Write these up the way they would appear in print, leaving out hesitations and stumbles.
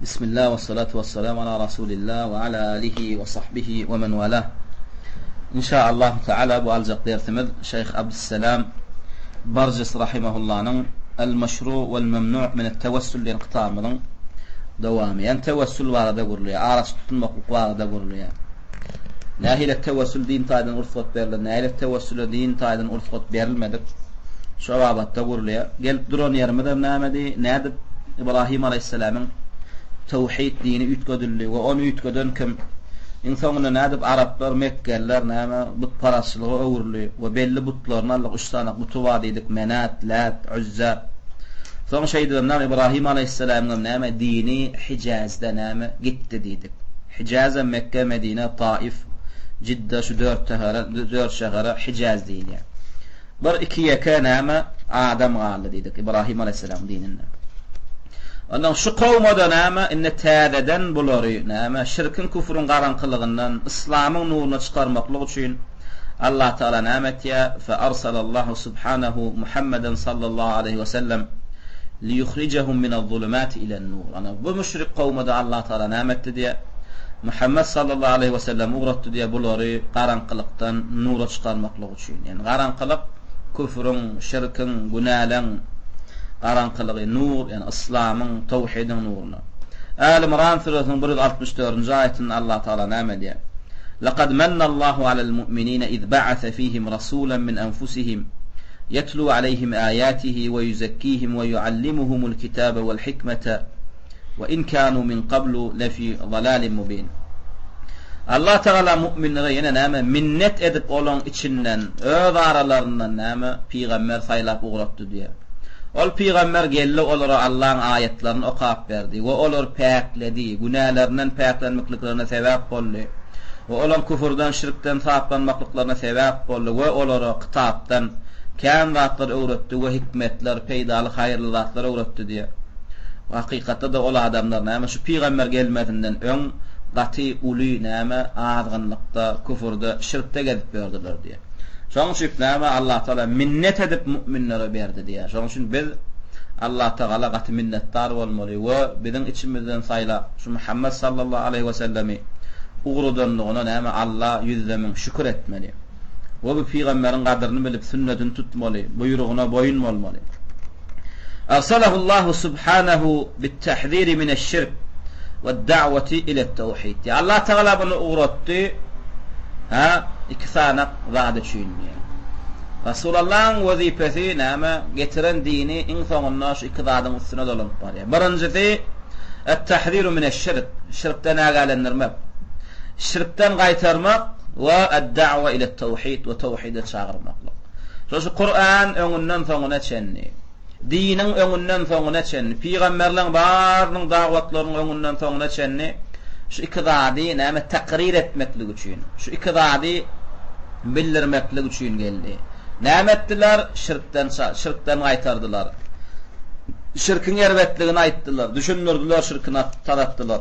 Bismillah we salatu we salam ala Rasulillah we ala alihi we sahbihi we men wala. Inşaallah Teala bu aljak dersimiz Şeyh Abdüsselam Barjis rahimahullanyň El Meşru vel Memnu min Tewessül diýen kitabymyzyň dowamy. Ýani tewessül barada gürlüýär, araçy tutunmaklyk barada gürlüýär. Nähili tewessül din taýdan rugsat berlen, nähili tewessüle din taýdan rugsat berilmedik şo babatda gürlüýär. Gelip duran ýerimizem nämedi? Nädip Ybrahym alaýhyssalamyň töwhid dini üýtgedildi we ony üýtgeden kim? Iň soňunda nädip araplar, mekgeliler näme butparazçylyga öwrüldi we belli butlaryny aldyk, üç sany buty bar diýdik, Menat, Lät, Üzza. Soň şeýdibem näme Ybrahym alaýhyssalamyňam näme dini Hijazda näme gitdi diýdik. Hijazam Mekge, Medine, Taif, Jidda şu dört tähere, dört şähere Hijaz diýilýär. Bir iki ýeke näme adam galdy diýdik Ibrahim alaýhyssalamyň dininde. Ondan şu kowma-da näme indi täzeden bulary näme şirkiň küfrüň garaňkylygyndan yslamyň nuruna çykarmaklyk üçin Allah Tagala näme etýär? Fe arsalallahu subhanehu Muhammeden sallallahu aleýhi we sellem liyuhrijehum minez-zulumati ilen-nur. Ana bu müşrik kowma-da Allah Tagala näme etdi diýär? Muhammet sallallahu aleýhi we sellem ugratdy diýär bulary garaňkylykdan nura çykarmaklyk üçin. Ýagny garaňkylyk küfrüň, şirkiň, günäleň garaňkylygy, nur, ýagny yslamyň, towhidiň nuruna. Äl-Imran süresiniň 164-nji aýatynda Allah Tagala näme diýýär? Lekad mennallahu alel mu'minine iz ba'ase fihim rasulan min enfusihim yetlu aleyhim ayatihi we yuzekkihim we yuallimuhumul kitabe vel hikmete we in kanu min qablu lefi zalalin mubin. Allah Tagala mu'minlere ýene näme minnet edip olaň içinden, öz aralaryndan näme pygamber saýlap ugratdy diýýär. Ol pygamber geldi olara Allaň aýatlaryny okap berdi we olary päkledi, günälerinden päklenmekliklerine sebäp boldy we olaň küfürden, şirkden saplanmaklyklaryna sebäp boldy we olara kitapdan kän zatlar öwretdi we hikmetler, peýdaly, haýyrly zatlar öwretdi diýýär. Hakykatda-da ol adamlar näme şu pygamber gelmezinden öň gaty uly näme azgynlykda, küfürde, şirkde gezip ýördüler diýýär. Şonuň üçin näme Allatagala minnet edip müminlere berdi diýýär. Şonuň üçin biz Allatagala gaty minnetdar bolmaly we biziň içimizden saýlap şu Muhammet sallallahu aleýhi we sellemi ugradanlygyna näme Alla ýüzde müň şükür etmeli. We bu pygamberiň gadyryny bilip sünnetini tutmaly, buýrugyna boýun bolmaly. Arsalahullahu subhanahu bit-tahziri mineş-şirk wed-da'wati ilet-tawhid. Ýa Allah Tagala buny ugratdy, ha, iki sany zat üçin diýýär. Rasulallahyň wezipesi näme? Getiren dini iň soňunda şu iki zadyň üstüne dolanyp barýar. Birinjisi et-tahziru mineş-şirk, şirkden ägälendirmek. Şirkden gaýtarmak we ed-da'wa ilet-tawhid we tawhide çagyrmaklyk. Şo şu Kuran öňünden soňuna çenli, diniň öňünden soňuna çenli, pygamberleň barynyň dawatlarynyň öňünden soňuna çenli şu iki zady näme takrir etmeklik üçin, şu iki zady bildirmeklik üçin geldi. Näme etdiler? Şirkden şirkden gaýtardylar. Şirkiň erbetligini aýtdylar, düşündirdiler, şirkini taratdylar.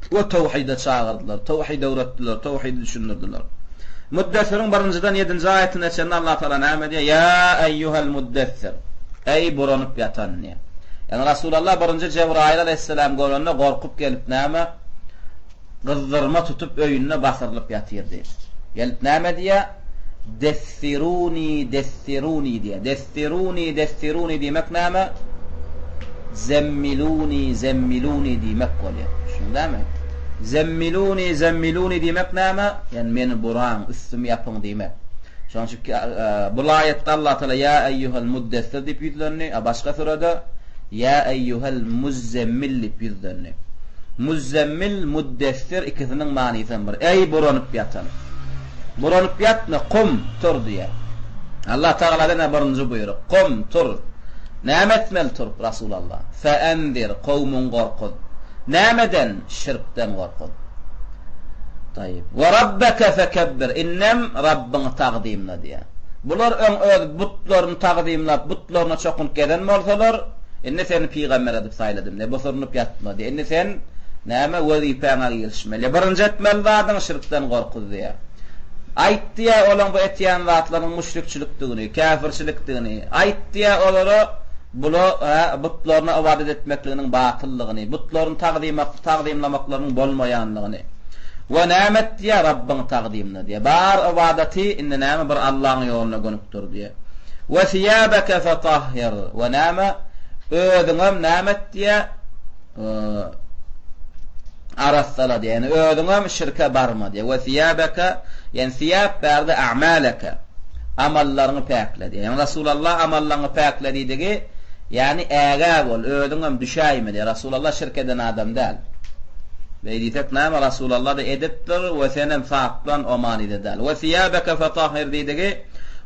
We tawhide çagyrdylar, tawhid öwretdiler, tawhidi düşündirdiler. Muddessiriň birinjiden ýedinji aýatyna çenli Allah Tagala näme diýýär? Ýa eýýuhel muddessir. Eý buranyp ýatan diýýär. Ýagny Rasulallah birinji Jebraýyl aleýhissalam görende gorkup gelip näme? Gyzdyrma tutup öýünde basyrylyp ýatyrdy. Gelip näme diýýär? Dessiruni, dessiruni diýýär. Dessiruni, dessiruni diýmek näme? Zemmiluni, zemmiluni diýmek bolýar. Düşündiňizmi? Zemmiluni, zemmiluni diýmek näme? Ýagny meni buraň, üstümi ýapyň diýmek. Şonuň üçin bu aýatda Allah Taala ýa eýýuhel muddessir diýip ýüzlendi, a başga sürede ýa eýýuhel muzzemmil diýip ýüzlendi. Muzzemmil, muddessir ikisiniň manysy hem bir. Eý buranyp ýatan. Buranyp ýatma, kum, tur diýýär. Allah Tagaladan birinji buýruk, kum, tur. Näme etmeli turup Rasulallah? Feenzir, kowmuňy gorkuz. Nämeden? Şirkden gorkuz. Taýyp. We rabbeke fekebbir, indem Rabbyňy tagzymla diýýär. Bular öň öz butlaryny tagzymlap, butlaryna çokunyp gezen bolsalar, indi seni pygamber edip saýladym diýýär. Busurynyp ýatma diýýär. Indi sen näme wezipäňe girişmeli. Birinji etmeli zadyň şirkden gorkuz diýýär. Aýt diýýär olaň bu etýän zatlarynyň müşrikçilikdigini, käfirçilikdigini. Aýt diýýär olara. Bula, hä, butlaryna ybadat etmekliginiň batyllygyny, butlaryny tagzymak, tagzymlamaklarynyň bolmaýanlygyny. We näme et diýýär, Rabbyňy tagzymla diýýär. Bar ybadaty indi näme bir Allaň ýoluna gönükdir diýýär. We siýabeke fetahhir. We näme, özüňem näme et diýýär, arassala diýýär. Ýagny özüňem şirke barma diýýär. We siýabeke, ýagny siýap bärde a'maleke. Amallaryňy päkle diýýär. Ýagny Rasulallah amallaryňy päkle diýdigi, ýagny ägä bol, özüňem düşäýme diýýär. Rasulallah şirk eden adam däl. Beý diýsek näme Rasulallah-da edipdir we senem saplan o manyda däl. We siýabeke fetahhir diýdigi,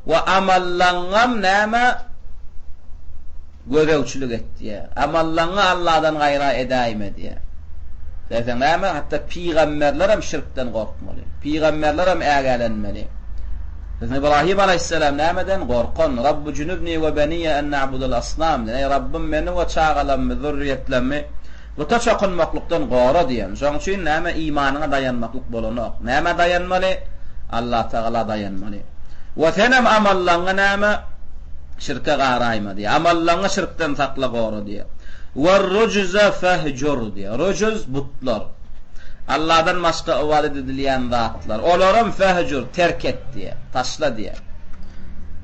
we amallaňňam näme Gözegçilik et diýýär. Amallaňňy Alladan gaýra edäýme diýýär. Diýseň näme? Hatda pygamberlerem şirkden gorkmaly. Pygamberlerem ägälenmeli. Diýseň Ibrahim alaýhyssalam nämeden gorkan? Rabbi junubni we beniýe en na'budal asnam diýen. Eý Rabbym meni we çagalammy, zürriýetlerimi buta çokunmaklykdan gora diýen. Şoň üçin näme imanyňa daýanmaklyk bolanok. Nämä daýanmaly? Allatagala daýanmaly. We senem amallaňňy näme? Şirke garaýma diýýär. Amallaňy şirkden sakla gora diýýär. Werrujze fehjur diýýär. Rujuz butlar. Allahdan başga ybadat edilýän zatlar. Olaram fehjur terk et diýýär. Taşla diýýär.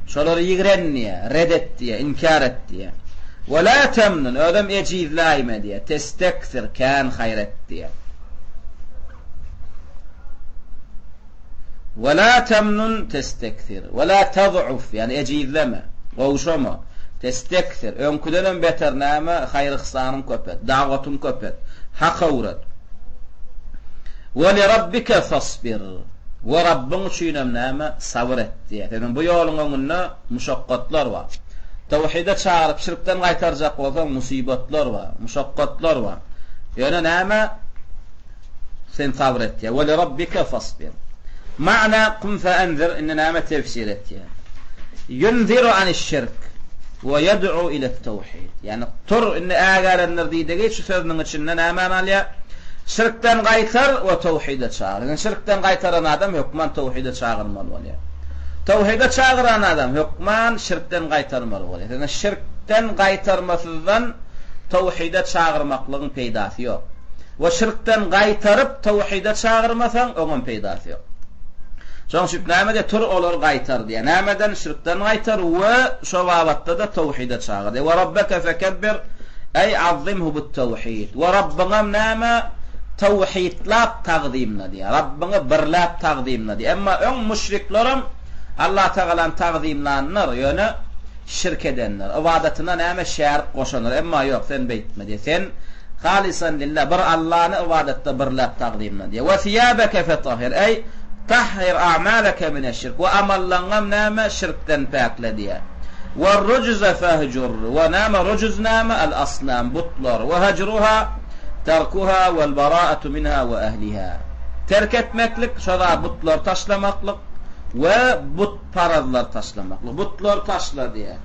Şolary ýigren diýýär. Red et diýýär. Inkär et diýýär. We la temnun özem ejizläýme diýýär. Testekfir kän haýyr et diýýär. We la temnun testekfir. We la taz'uf, ýagny ejizleme, gowşama. Testekfir, öňküdenem beter näme, haýyr-yhsanyň köp et, dagwatyň köp et, hak öwret. We li rabbike fasbir. We Rabbyň üçinem näme, sabyr et diýýär. Seniň bu ýoluň öňünde muşakgatlar bar. Tawhide çagyryp şirkden gaýtarjak bolsaň musybatlar bar, muşakgatlar bar. Ýöne näme? Sen sabyr et diýýär. Ve li rabbike fasbir. Ma'na kum fe enzir indi näme tefsir etýär? Yunziru aniş-şirk we ýed'u ilet-tawhid. Ýagny tur indi ägälendir diýdigi şu sözüniň içinde nämäni alýar? Şirkden gaýtar we tawhide çagyr. Ýagny şirkden gaýtaran adam hökman tawhide çagyrmaly bolýar. Tawhide çagyran adam hökman şirkden gaýtarmaly bolýar. Ýagny şirkden gaýtarmasyzdan tawhide çagyrmaklygyň peýdasy ýok. We şirkden gaýtaryp tawhide çagyrmasaň, oňam peýdasy ýok. Şoň üçin näme diýýär? Tur olary gaýtar diýýär. Nämeden? Şirkden gaýtar we şo babatda-da tawhide çagyr diýýär. We rabbeke fekebbir, eý azzimhu bit-tawhid. We Rabbyňam näme? Tawhidlap tagzymla diýýär. Rabbyňy birläp tagzymla diýýär. Emma öň müşriklerem Allatagalany tagzymlanlar, ýöne Şirk edenler, ybadatyna näme şärik goşanlar, emma ýok, sen beýtme diýýär. Sen halysan lillah, bir Allany ybadatda birläp tagzymla diýýär. We siýabeke fetahhir, eý, tahhir a'maleke mineş-şirk, we amallaňňam näme, şirkden päkle diýýär. We rujze fehjur, we näme, rujz näme, al-asnam, butlar, we hejruha, terkuha wel-bara'atu minha we ehliha. Terk etmeklik, şo zat butlary taşlamaklyk we but Parazlary taşlamaklyk. Butlary taşla diýýär.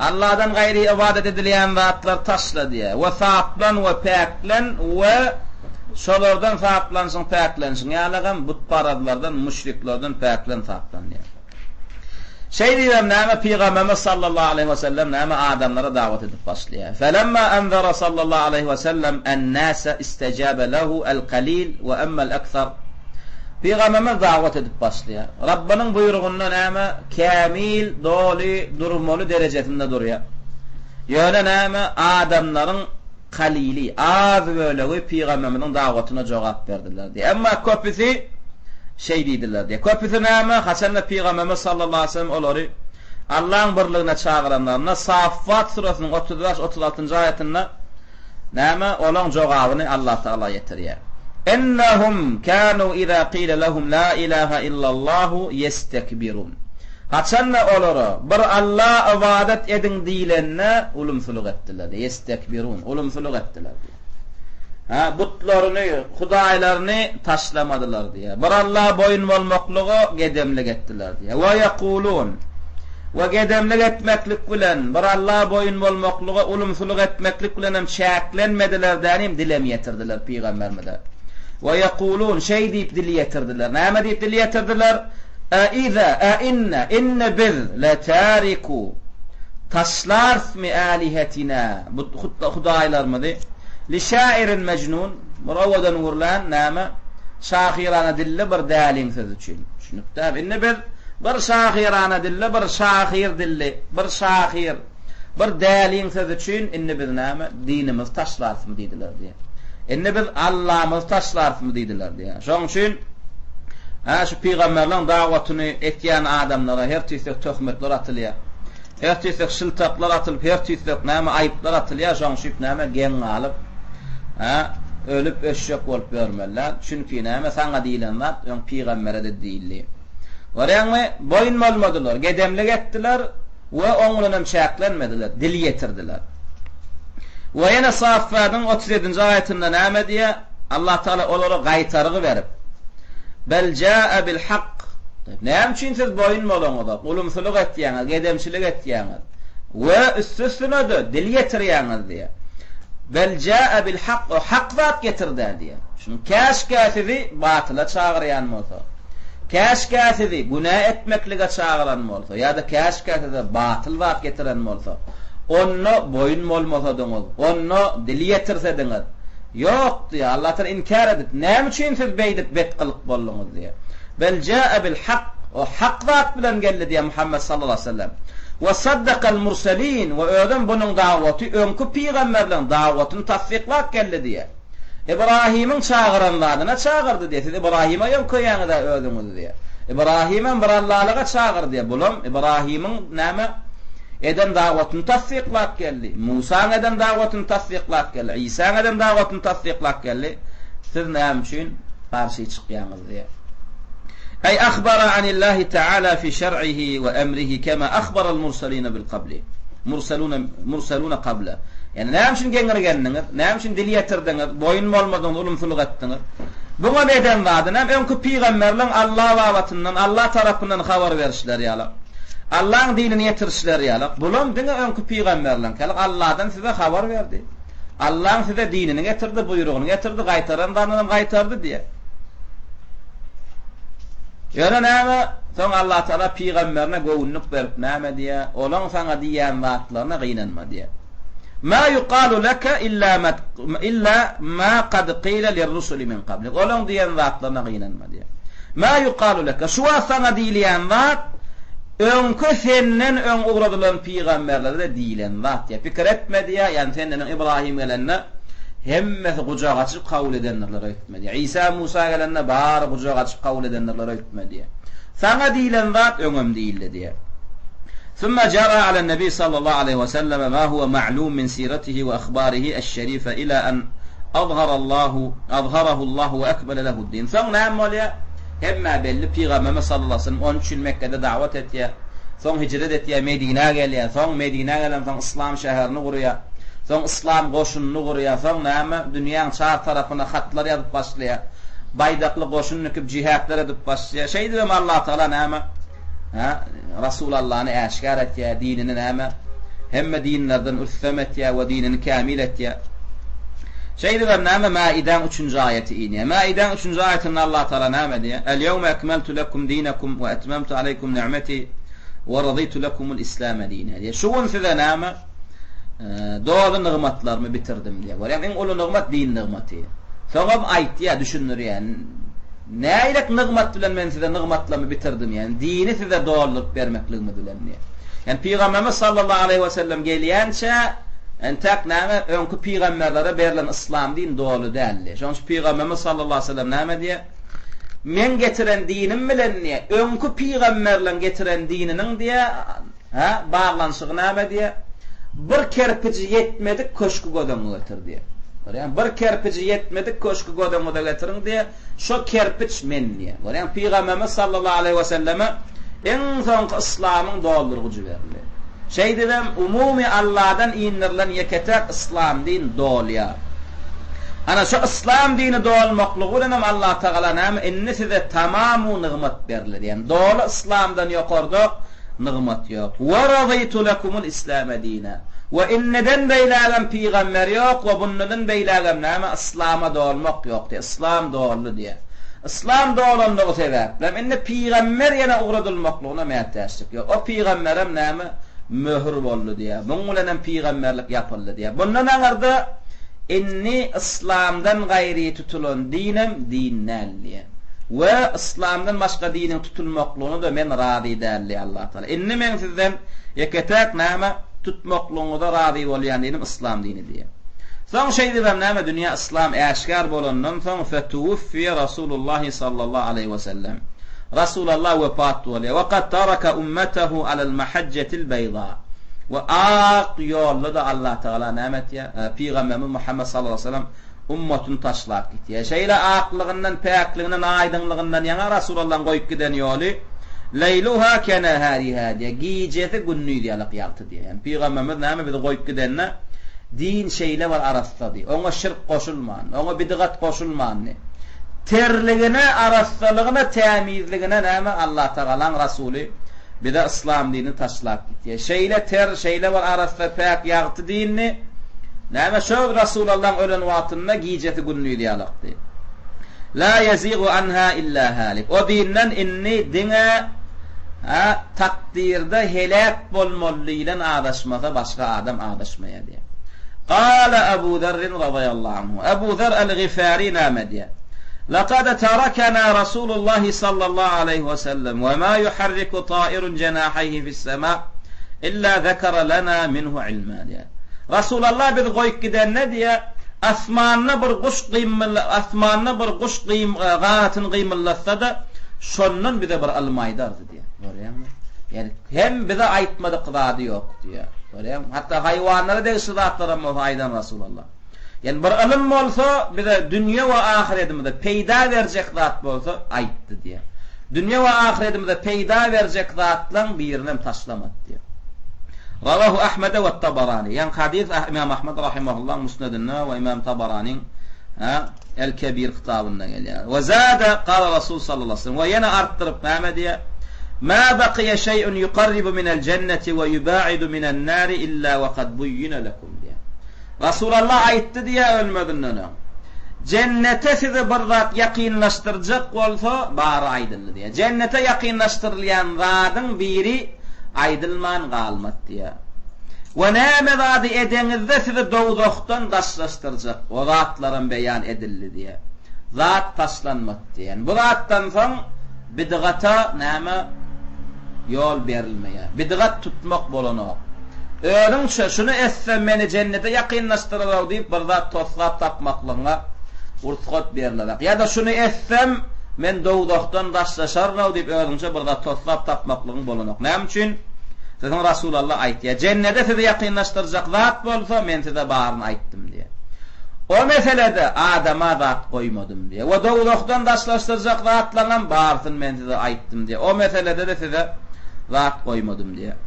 Alladan gaýry ybadat edilýän zatlary taşla diýýär. We saplan we päklen we şolardan saplanşyň, päklenşiň ýalygam butparazlardan, müşriklerden päklen, saplan diýýär. Şeý diýibem näme Pygamberimiz sallallahu aleýhi we sellem näme adamlara dawat edip başlaýar. Felemma enzara sallallahu aleýhi we sellem en-nase istejabe lehu el-kalil we emmel-ekser Pygamberimiz dawat edip başlaýar. Rabbynyň buýrugynda näme kämil, doly durmaly derejesinde durýar. Ýöne näme adamlaryň kalili, az bölegi pygamberimiziň dawatyna jogap berdiler diýýär. Emma köpüsi şeý diýdiler diýýär. Köpüsi näme haçanda pygamberimiz sallallahu aleýhi we sellem olary Allaň birligine çagyranlarynda Saffat surasynyň 35, 36-njy aýatynda Näme? Olaň jogabyny Allatagala ýetirýär. Ennehum kanu iza qile lehum la ilaha illallahu ýestekbirun. Haçanda olara, Bir Alla ybadat ediň diýlende, ulumsylyk etdiler. Ýestekbirun, ulumsylyk etdiler diýýär. Hä, butlaryny, hudaýlaryny taşlamadylar diýýär. Bir Alla boýun bolmaklyga gedemlik etdiler diýýär. We ýekulun. We gedemlik etmeklik bilen, bir Alla boýun bolmaklyga ulumsylyk etmeklik bilenem çäklenmediler dänim dilem ýetirdiler pygamberimize. We ýekulun, şeý diýip dil ýetirdiler. Näme diýip dil ýetirdiler? E iza, e inne, inne biz, le tariku. Taşlarsmy älihetina, bu hudaýlarymyzy, li şairin mejnun, bir owadan gürlän, näme, şahyrana dilli bir däliň sözi üçin. Düşünipdämi? Indi biz bir şahyrana dilli, bir şahyr dilli, bir şahyr, bir däliň sözi üçin indi biz näme, dinimizi taşlarsmy diýdiler diýýär. Indi biz Allamyzy taşlarsmy diýdiler diýýär. Şonuň üçin, hä, şu pygamberleň dawatyny etýän adamlara her tüýsek töhmetler atylýar. Her tüýsek şyltaklar atylyp, her tüýsek näme aýyplar atylýar, şoň üçin näme geň galyp, hä, ölüp öçjek bolup ýörmeli däl. Çünki näme saňa diýlen zat öň pygambere-de diýildi. Görýäňmi, boýun bolmadylar, gedemlik etdiler we oň bilenem çäklenmediler, dil ýetirdiler. We ýene Saffadyň 37-nji aýatynda näme diýýär? Allah Tagala olara gaýtargy berip, Bel jaa bil hak, Näme üçin siz boýun bolaňyzok, ulumsylyk etýäňiz, gedemçilik etýäňiz we üsti-üstüne-de dil ýetirýäňiz diýýär. Bel jaa bil hak, o hak zat getird-ä diýýär. Şunuň käşgä sizi batyla çagyrýan bolsa, käşgä sizi günä etmeklige çagyran bolsa ýa-da käşgä size batyl zat getiren bolsa, onda boýun bolmasadyňyz, onda dil ýetirsediňiz, Ýok, diýýär. Allatagala inkär edip, Näme üçin siz beýdip bet gylyk bolduňyz? diýýär. Bel jaa bil hak, o hak zat bilen geldi diýýär Muhammet sallallahu aleýhi we sellem. We saddakal murselin, we özem bunuň dawaty öňki pygamberleriň dawatyny tassyklap geldi diýýär. Ybrahymyň çagyran zadyna çagyrdy diýýär. Siz Ybrahyma ýöňkeýäňiz-ä özüňizi diýýär. Ybrahymam bir Allalyga çagyrdy diýýär. Bulam Ybrahymyň näme? Eden dawatyny tassyklap geldi. Musaň eden dawatyny tassyklap geldi. Isaň eden dawatyny tassyklap geldi. Siz näme üçin garşy çykýaňyz diýýär. Eý ahbara anillahi taala fi şer'ihi we emrihi kema ahbaral mursalina bil qabli. Mursaluna mursaluna qabla. Ýani näme üçin geňirgendiňiz? Näme üçin dil ýetirdiňiz? Boýun bolmadyňyz, ulumsylyk etdiňiz? Buňa eden zady näme? Öňki pygamberleň Allah babatyndan, Allah tarapyndan habar berişleri ýaly. Allaň dinini ýetirişleri ýaly, bulam diňe öňki pygamberleňki ýaly Alladan size habar berdi. Allaň size dinini getirdi, buýrugyny getirdi, gaýtaran zadynam gaýtardy diýýär. Ýöne näme, soň Allatagala pygamberine göwünlik berip näme diýýär? Olaň saňa diýýän zatlaryna gynanma diýýär. Ma yuqalu leke illa ma illa ma kad qila lirrusuli min qablik. Olaň diýen zatlaryna gynanma diýýär. Ma ýukalu leke, şu wagt saňa diýilýän zat, öňki senden öň ugradylan pygamberlere-de diýlen zat diýýär. Pikir etme diýýär, ýagny senden öň Ybrahym gelende, hemmesi gujak açyp kabul edendirler öýtme diýýär. Isa, Musa gelende bary gujak açyp kabul edendirler öýtme diýýär. Saňa diýlen zat öňem diýildi diýýär. Summa jara alen nebi sallallahu aleýhi we selleme ma huwa ma'lum min siratihi we ahbarihi eş-şerife ila an azharallahu azharahu Allahu we ekmele lehu'd-din. Soň näme bolýar? Hemmä belli Pygamberimiz sallallahu aleýhi we sellem 13 ýyl Mekgede dawat etýär. Soň hijret etýär, Medinä gelýär. Soň Medinä gelensoň yslam şäherini gurýar. Soň yslam goşunyny gurýar. Soň näme? Dünýäň çar tarapyna hatlar ýazyp başlaýar. Baýdakly goşun dikip jihatlar edip başlaýar. Şeýdibem Allatagala näme? Hä? Rasulallany äşgär etýär, dinini näme? Hemme dinlerden üstem etýär we dinini kämil etýär. Şeýdibem näme? Mäidäň üçünji aýaty inýär. Mäidäň üçünji aýatynda Allatagala näme diýýär? El-ýewme ekmeltu lekum dinekum we etmemtu aleýkum ni'meti we radytu lekumul islame dine diýýär. Şu gün size näme? Doly nygmatlarymy bitirdim diýýär. Görýäňmi? Iň uly nygmat din nygmaty. Soňam aýtýar, düşündirýär. Nähilek nygmat bilen men size nygmatlarymy bitirdim, ýagny dini size dolduryp bermekligimiz bilen diýýär. Ýagny Pygamberimiz sallallahu aleýhi we sellem gelýänçä entäk näme öňki pygamberlere berlen yslam din doly däldi. Şonuň üçin Pygamberimiz sallallahu aleýhi we sellem näme diýýär? Meň getiren dinim bilen diýýär, öňki pygamberleň getiren dininiň diýýär, Hä, baglanyşygy näme diýýär? Bir kerpiji ýetmedik köşgi göz öňüňe getir diýýär. Görýäňmi? Bir kerpiji ýetmedik köşgi göz öňüňize getiriň diýýär. Şo kerpiç men diýýär. Görýäňmi? Pygamberimiz sallallahu aleýhi we selleme iň soňky yslamyň doldurgyjy berildi. Şeýdibem umumy Alladan indirilen ýeke-täk yslam din dolýar. Ana şo yslam dini dolmaklygy bilenem Allatagala näme indi size tamamu nygmat berildi diýen. Doly yslamdan ýokarda nygmat ýok. We razytu lekumul islame dina. We indiden beýlägem pygamber ýok we bundadan beýlägem näme yslama dolmak ýok diýýär. Yslam doldy diýýär. Yslam dolandygy sebäplem indi pygamber ýene ugradylmaklygyna mätäçlik ýok. O pygamberem näme? Möhür boldy diýýär. Muň bilenem pygamberlik ýapyldy diýýär. Bundan aňyrda indi yslamdan gaýry tutulan dinem din däl diýýär. We yslamdan başga diniň tutulmaklygyna-da men razy däl diýýär Allah Tagala. Indi meň sizden ýeke-täk näme tutmaklygyňyza razy bolýan dinim yslam dini diýýär. Soň şeýdibem näme dünýä yslam äşgär bolandan soň fetuwuffiýe Rasulullahi sallallahu aleýhi wesellem. Rasulallah wepat bolýar. We kad taraka ummetehu alel mahajjetil beýza. We ak ýolda-da Allah Tagala näme etýär? Pygamberimiz Muhammet sallallahu aleýhi we sellem ummatyny taşlap gitýär. Şeýle aklygyndan, päkliginden, aýdyňlygyndan ýaňa Rasulallahyň goýup giden ýoly leýluha kenehariha diýýär. Gijesi gündiz ýalak ýagty diýýär. Ýagny pygamberimiz näme bizi goýup gidende din şeýle bir arassady. Oňa şirk goşulmandy. Oňa bidgat goşulmandy. Terligine, arassalygyna, tämizligine näme Allatagalaň Rasuly bize yslam dinini taşlap gitýär. Şeýle ter, şeýle bir arassa, päk, ýagty dindi. Näme şol Rasulallaň ölen wagtynda gijesi gündiz ýalakdy. La ýezigu anha illa halik. O dinden indi diňe ha takdyrda heläk bolmaly diýlen azaşmasa başga adam azaşmaýar diýýär. Gala Abu Zerrin razyýallahu anhu. Abu Zer el-Gifari näme diýýär? Lekad terekena Rasulullahi sallallahu aleýhi we sellem we ma yuharriku tairun jenaheýhi fis-sema illa zekere lena minhu ilma diýýär. Rasulallah bizi goýup gidende diýýär, asmanda bir guş gymyl asmanda bir guş gym ganatyny gymyldatsa-da, şondan bize bir ylym aýdardy diýýär. Görýäňmi? Ýagny hem bize aýtmadyk zady ýok diýýär. Görýäňmi? Hatda haýwanlara degişli zatlaram bolsa aýdan Rasulallah. Ýagny bir ylym bolsa bize dünýe we ahyredimize peýda berjek zat bolsa aýtdy diýýär. Dünýe we ahyredimize peýda berjek zatlaň birinem taşlamady diýýär. Rawahu Ahmede we Tabarani. Ýagny hadys Imam Ahmed rahimahullahyň Musnedinde we Imam Tabaraniň El Kebir kitabynda gelýär. We zada gala Rasul sallallahu aleyhi ve sellem. We ýene artdyryp näme diýýär? Ma bakiye şey'un yukarribu minel cenneti we yuba'idu minen nari illa we kad buyyina lekum diýýär. Rasulallah aýtdy diýýär ölmezinden öň. Jennete sizi bir zat ýakynlaşdyrjak bolsa, bary aýdyldy diýýär. Jennete ýakynlaşdyrylýan zadyň biri aýdylman galmady diýýär. We näme zady edeňizde sizi dowzahdan daşlaşdyrjak, o zatlaram beýan edildi diýýär. Zat taşlanmady diýýär. Bu zatdan soň Bidgata näme ýol berilmeýär. Bidgat tutmak bolanok. Özüňçe şuny etsem meni jennete ýakynlaşdyrarow diýip bir zat toslap tapmaklygyňa rugsat berilerak. Ýa-da şuny etsem men dowzahdan daşlaşarynow diýip özüňçe bir zat toslap tapmaklygyň bolanok. Näme üçin? Siziň Rasulalla aýtýar, Jennede sizi ýakynlaşdyrjak zat bolsa men size baryny aýtdym diýýär. O meselede adama zat goýmadym diýýär. We dowzahdan daşlaşdyrjak zatlaryňam barysyny men size aýtdym diýýär. O meselede-de size zat goýmadym diýýär.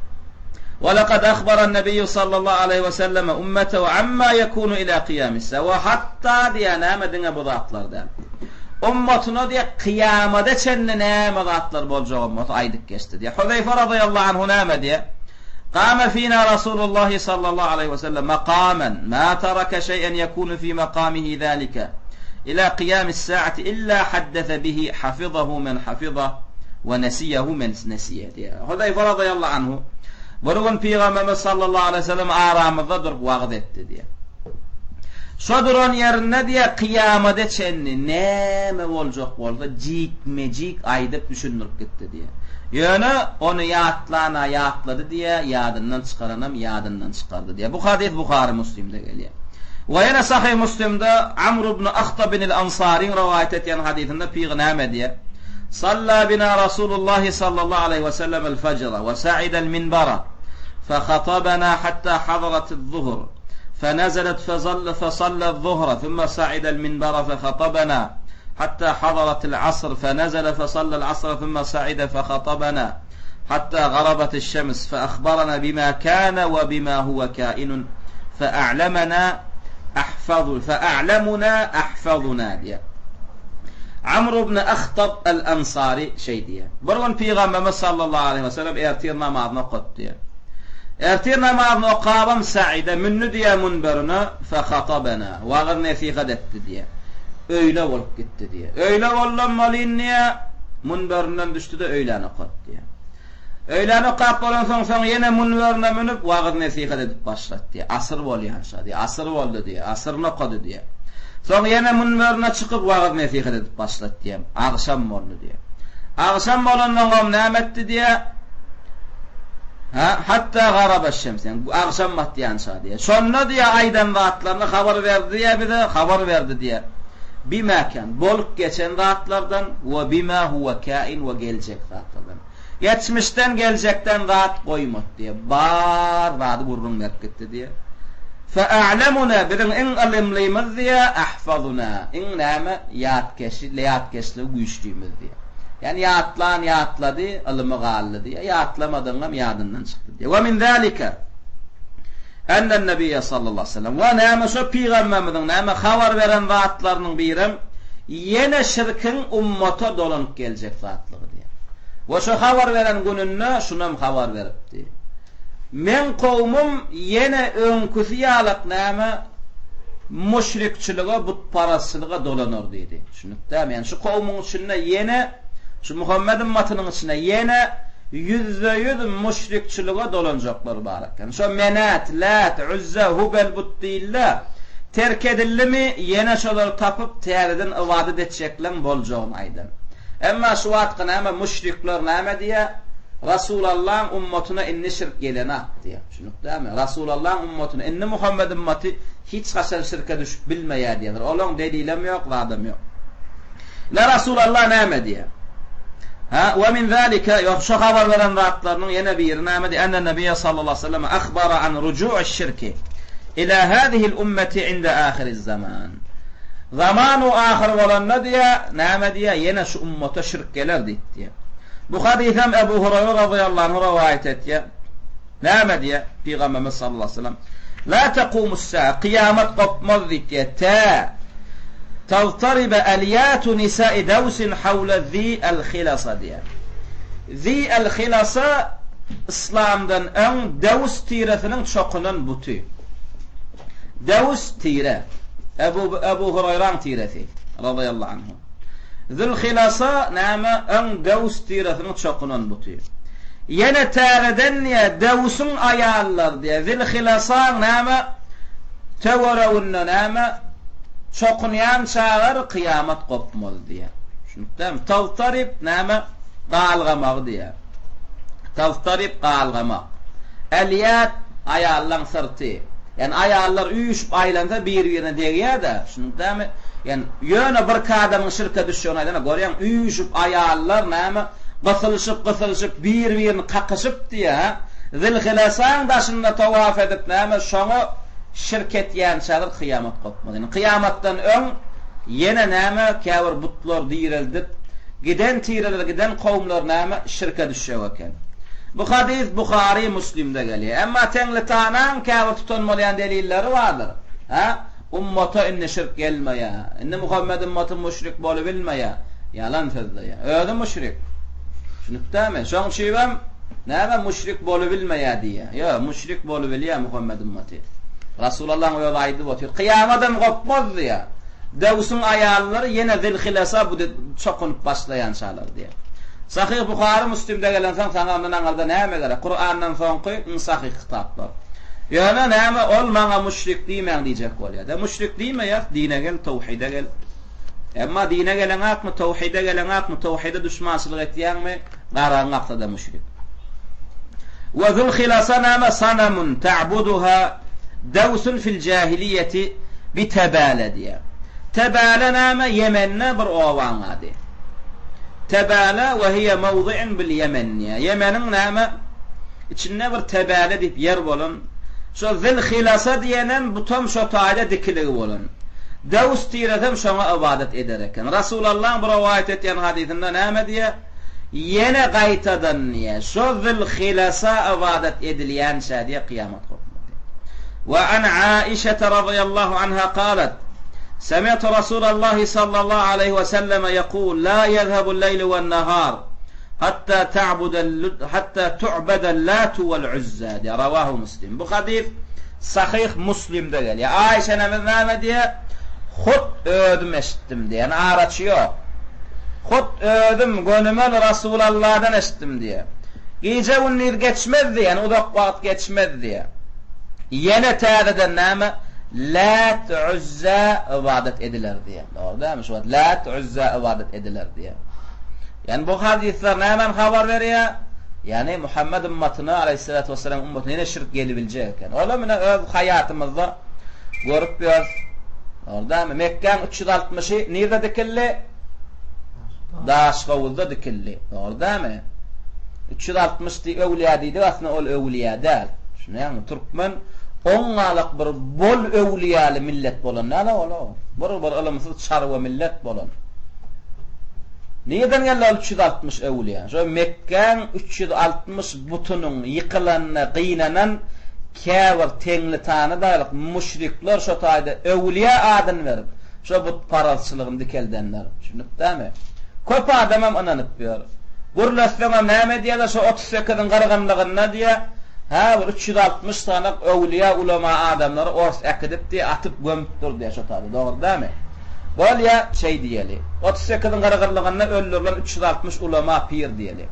We lekad ahbaran nebiyyu sallallahu aleýhi we selleme ummetehu amma ýekunu ila kyýamis-sa. We hatda diýýär, näme diňe bu zatlar däl. Ummatyna diýýär, kyýamada çenli näme zatlar boljagam bolsa aýdyp geçdi diýýär. Huzeýfe razyýallahu anhu näme diýýär? Kame fina Rasulullahi sallallahu aleýhi we sellem makamen ma tereke şeý'en ýekunu fi makamihi zalike ila kyýamis saati illa haddese bihi hafizahu men hafizah we nesiyehu men nesiye diýýär. Huzeýfe razyýallahu anhu bir gün Pygamberimiz sallallahu aleýhi we sellem aramyzda durup wagyz etdi diýýär. Şo duran ýerinde diýýär kyýamada çenli näme boljak bolsa jikme-jik aýdyp düşündirip gitdi diýýär. Ýöne ony ýatlan-a ýatlady diýýär, ýadyndan çykaranam ýadyndan çykardy diýýär. Bu hadys Buhary Muslimde gelýär. We ýene Sahyh Muslimde Amr ibn Ahtab el-Ansaryň rowaýat etýän hadysynda pyg näme diýýär? Salla bina Rasulullahi sallallahu aleýhi we sellem el-fejra we sa'ida el-minbara fe hatabana hatta hadarat ez-zuhr fe nezelet fe salla ez-zuhra thumma sa'ida el-minbara fe hatabana حتى حضرت العصر فنزل فصلى العصر ثم صعد فخطبنا حتى غربت الشمس فأخبرنا بما كان وبما هو كائن فأعلمنا أحفظ فأعلمنا أحفظنا diýýär. Amr ibn Ahtab el-Ansary şeý diýýär. Bir gün Pygamberimiz sallallahu aleýhi we sellem ertir namazyny okatdy diýýär. Ertir namazyny okabam Saide mündi diýýär münberine fehatabena wagyz nesihat etdi diýýär. Öýle bolup gitdi diýýär. Öýle boldam welin diýýär, münberinden düşdi-de öýlän okatdy diýýär. Öýlän okap bolansoň soň ýene münberine münüp wagyz-nesihat edip başlady diýýär. Asyr bolýança diýýär. Asyr boldy diýýär. Asyryny okady diýýär. Soň ýene münberine çykyp wagyz-nesihat edip başlady diýýär. Agşam boldy diýýär. Agşam bolansoňam näme etdi diýýär? Hä, hatda garabeş-şems, ýagny agşam batýança diýýär. Şonda diýýär aýdan zatlaryny habar berdi diýýär bize, habar berdi diýýär. Bimä kan, bolup geçen zatlardan, we bimä huwe kain, we geljek zatlardan. Geçmişden, geljekden zat goýmady diýýär. Bar zady gürrüň berip gitdi diýýär. Fe a'lemuna, biziň iň ylymlymyz diýýär, ahfazuna, iň näme, ýatkeşi, ýatkeşligi güýçlimiz diýýär. Ýagny ýatlan ýatlady, ylymy galdy diýýär, ýatlamadygyňam ýadyndan çykdy diýýär. We min zalika. Ennen Nebiýe sallallahu aleýhi we sellem we näme şo pygamberimiziň näme habar beren zatlarynyň birem ýene şirkiň ummata dolanyp geljek zatlygy diýýär. We şo habar beren gününde şunam habar beripdi. Meň kowmum ýene öňküsi ýalak näme müşrikçilige, butparazçylyga dolanar diýdi. Düşündikdämi? Ýani şu kowmuň içinde ýene şu Muhammet ymmatynyň içinde ýene ýüzde-ýüz müşrikçilige dolanjaklar bar eken. Şo Menat, Lät, Üzze, Hubel but diýildi. Terk edildimi, ýene şolary tapyp täzeden ybadat etjekleň boljagyny aýdan. Emma şu wagtky näme müşrikler näme diýýär? Rasulallaň ummatyna indi şirk gelenak diýýär. Düşündikdämi? Rasulallaň ummatyna indi Muhammet ymmaty hiç haçan şirke düşüp bilmeýär diýýärler. Olaň delilem ýok, zadam ýok. Ine Rasulallah näme diýýär? Ha, we min zalika, ýok, şo habar beren zatlarynyň ýene biri näme diýýär? Enne Nebiýe sallallahu aleyhi ve sellem ahbara an ruju'ş şirki ila hazihi'l ummeti inde ahiriz zaman. Zamanu ahyr bolanda diýýär, näme diýýär? Ýene şu ummata şirk geler diýip diýýär. Bu hadysam Ebu Hurayra razyýallahu anhu rowaýat etýär. Näme diýýär Pygamberimiz sallallahu aleýhi we sellem? La takumus-sa'a, kyýamat gopmaz diýip, tä tagtariba alýatu nisa'i dawsin hawla zi al-hilasa diýýär. Zi al-hilasa yslamdan öň Dawus tiresiniň çokunan buty. Dawus tire. Ebu Ebu Huraýraň tiresi razyýallahu anhu. Zülhilasa näme, öň Dews tiresiniň çokunan buty. Ýene täzeden diýýär, Dewsiň aýallary diýýär, Zülhilasaň näme, töwereginde näme, çokunýan çagar kyýamat gopmaz diýýär. Düşünipdämi? Tagtaryp näme, galgamagy diýýär. Tagtaryp galgamak. Elýat aýallaň syrty. Ýagny aýallar üýşüp aýlansa bir-birine degýär-de, düşündiňmi? Ýagny ýöne birki adamyň şirke düşjegini aýdana görýäň, üýşüp aýallar näme gysylyşyp-gysylyşyp bir-birini kakyşyp diýýär, hä? Zilhilesaň daşynda towaf edip näme şoňa şirk etýänçäler kyýamat gopmaz. Ýagny kyýamatdan öň ýene näme käbir butlar direldip, giden tireler, giden kowumlar näme şirke düşjek eken. Bu hadys Buhary, Müslimde gelýär. Emma Teňlitanaň käbir tutan bolýan delilleri bardyr. Hä? Ummata indi şirk gelmeýär. Indi Muhammet ymmaty müşrik bolubilmeýär. Ýalan sözleýär. Özi müşrik. Düşünipdämi? Şoň üçinem näme müşrik bolubilmeýär diýýär. Ýok, müşrik bolubilýär Muhammet ymmaty. Rasulallaň özi aýdyp otyr. Kyýamadam gopmaz diýýär. Dewsiň aýallary ýene Zilhilesa bu çokunyp başlaýançalar diýýär. Sahyh Buhary Müslimde gelensoň saňa ondan aňyrda näme gerek? Kurandan soňky iň sahyh kitaplar. Ýöne näme ol maňa müşrik diýmäň diýjek bolýada. Müşrik diýmeýäs dine gel towhide gel. Emma dine geleňakmy towhide geleňakmy towhide duşmançylyk etýäňmi garagyň aksada müşrik. We zülhilasa näme sanamun ta'buduha dawsun fil jahiliýeti bi tebale diýýär. Tebale näme Ýemende bir obaň ady. Tebale we hiýe mowzi'un bil Ýemen diýýär. Ýemeniň näme içinde bir Tebale diýip ýer bolan, şo Zil-Hilasa diýenem butam şo taýda dikiligi bolan. Dews tiresem şoňa ybadat eder eken. Rasulallaň bu rowaýat etýän hadysynda näme diýýär? Ýene gaýtadan diýýär, şo Zil-Hilasa ybadat edilýänçä diýýär kyýamat gopmaz diýýär. We an Aişete razyýallahu anha galat, Semi'tu Rasulallahi sallallahu aleýhi we selleme ýekul, La ýezhebul leýlu wen-nahar, hatta ta'budel hatta tu'bedel Latu wel-Uzza diýýär. Rawahu Muslim. Bu hadys Sahyh Muslimde gelýär. Aişe enemiz näme diýýär? Hut özüm eşitdim diýýär. Ýani araçy ýok. Hut özüm gönümel Rasulalladan eşitdim diýýär. Gije-gündiz geçmezdi, ýagny uzak wagt geçmezdi. Ýene täzeden näme? Lät, Üzzä ybadat ediler diýýär. Dogry dälmi? Şu wagt Lät, Üzzä ybadat ediler diýýär. Ýagny bu hadyslar nämäni habar berýär? Ýagny Muhammed ümmatyna, aleýhissalatu wessalam ümmatyna ýene şirk gelibiljek eken. Olam ine öz haýatymyzda görüp ýörüs. Dogry dälmi? Mekgäň 360-y nirde dikildi? Daşhowuzda dikildi. Dogry dälmi? 360 diý öwlüýä diýdik, aslynda ol öwlüýä däl. Düşünýäňmi? Türkmen oňňalak bir bol öwlüýäli millet bolan däl-a ol-a. Bir bir ylymsyz çarwa millet bolan. Nireden geldi ol 360 öwlüýä? Şo Mekgäň 360 butunyň ýykylanyna gynanan käbir teňli-tanydaýlyk müşrikler şo taýda öwlüýä adyny berip, Şo butparazçylygyny dikeldenler. Düşündikdämi? Köp adamam ynanyp ýör. Gürletseňem näme diýerler, şo 38-iň gyrgynlygynda diýýär, hä, bir 360 sany öwlüýä ulama adamlary ors äkidip diýýär, atyp gömüpdir diýýär şo taýda. Dogry dämi? Bolýa, şeý diýeli. 38-iň gyrgynlygynda öldürilen 360 ulama pir diýeli.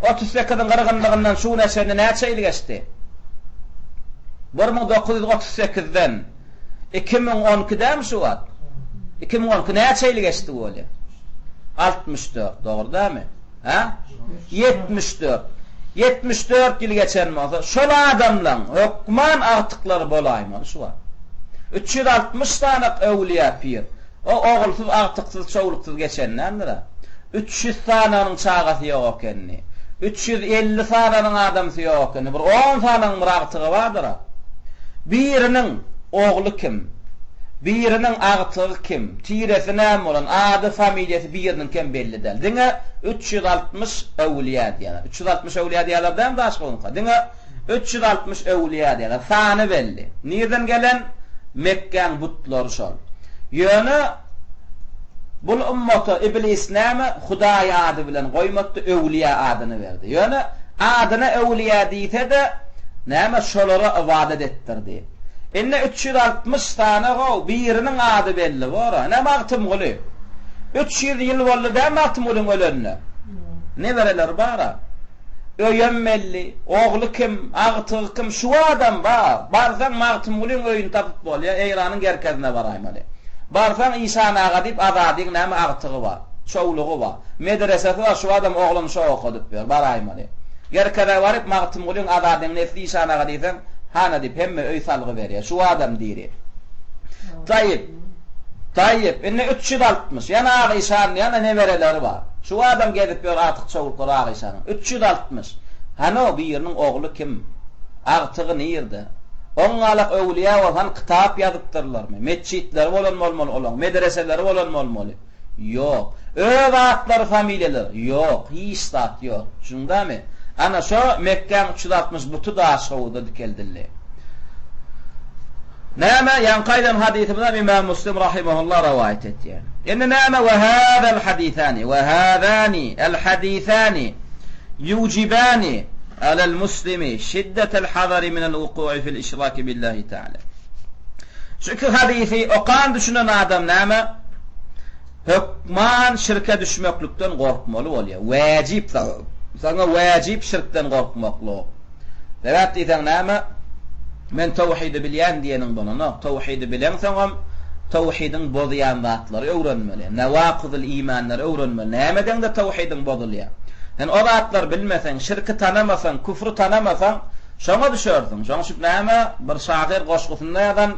38-iň gyrgynlygyndan şu güne çenli näçe ýyl geçdi? 1938-den. 2012 dämi şu wagt? 2012 näçe ýyl geçdi bolýa? 64, dogry dämi? Hä? 74. 74 ýyl geçen bolsa, şol adamlaň hökman agtyklary bolaýmaly şu wagt. 360 sany öwlüýä pir. O ogulsyz, agtyksyz, çowluksyz geçendendir-ä. 300 sanynyň çagasy ýok ekenini. 350 sanynyň adamsy ýok ekenini. Bir on sanynyň bir agtygy bardyr-a. Biriniň ogly kim? Biriniň agtygy kim? Tiresi näme bolan? Ady, familiýasy biriniňkem belli däl. Diňe 360 öwülýä diýýärler. 360 öwülýä diýýärler dämi Daşoguzka? Diňe 360 öwlüýä diýýärler. Sany belli. Nirden gelen? Mekgäň butlary şol. Ýöne bul ummata iblis näme Hudaý ady bilen goýmatdy, öwlüýä adyny berdi. Ýöne adyna öwlüýä diýse-de, näme şolara ybadat etdirdi. Indi 360 sany how biriniň ady belli bor-a. Ine Magtymguly. 300 ýyl boldy dä Magtymgulyň ölenine. Nebereleri bar-a. Öýem belli, ogly kim, agtygy kim, şu adam bar. Barsaň Magtymgulyň öýüni tapyp bolýar, Eýranyň gerkezine baraýmaly. Barsaň Işan aga diýip Azadyň näme agtygy bar, çowlugy bar. Medresesi bar, şu adam ogluny şo okadyp ýör, baraýmaly. Gerkeze baryp Magtymgulyň Azadyň nesli Işan aga diýseň, hana diýip hemme öý salgy berýär. Şu adam diri. Taýyp. Taýyp, indi 360. Ýene Aga işan ýene nebereleri bar. Şu adam gezip ýör agtyk çowluklary Aga işanyň. 360. Hany o biriniň ogly kim? Agtygy nirde? Oňňalak öwlüýä bolsa hany kitap ýazypdyrlarmy? Metjitleri bolan bolmaly olaň, medreseleri bolan bolmaly. Ýok. Öz atlary familiýalary? Ýok. Hiç zat ýok. Düşündämi? Ana şo Mekgäň 360 buty Daşhowuzda dikeldildi. Näme, ýaňky aýdan hadysymyzam Imam Muslim rahimehullah rowaýat etýär. Indi näme we hazal hadisani we hazani el hadisani yujibani alel muslimi şiddetel hazari minel wuku'i fil işraki billahi taala. Şu iki hadysy okan düşünen adam näme? Hökman şirke düşmeklikden gorkmaly bolýar. Wäjip saňa wäjip şirkden gorkmaklyk. Sebäp diýseň näme? Men towhidi bilýän diýeniň bolanok. Towhidi bileňsoňam, towhidiň bozýan zatlary öwrenmeli. Newakyzul imanlary öwrenmeli. Näme edeňde towhidiň bozulýar? Sen o zatlary bilmeseň, şirki tanamasaň, küfri tanamasaň, şoňa düşersiň. Şoň üçin näme? Bir şahyr goşgusynda ýazan,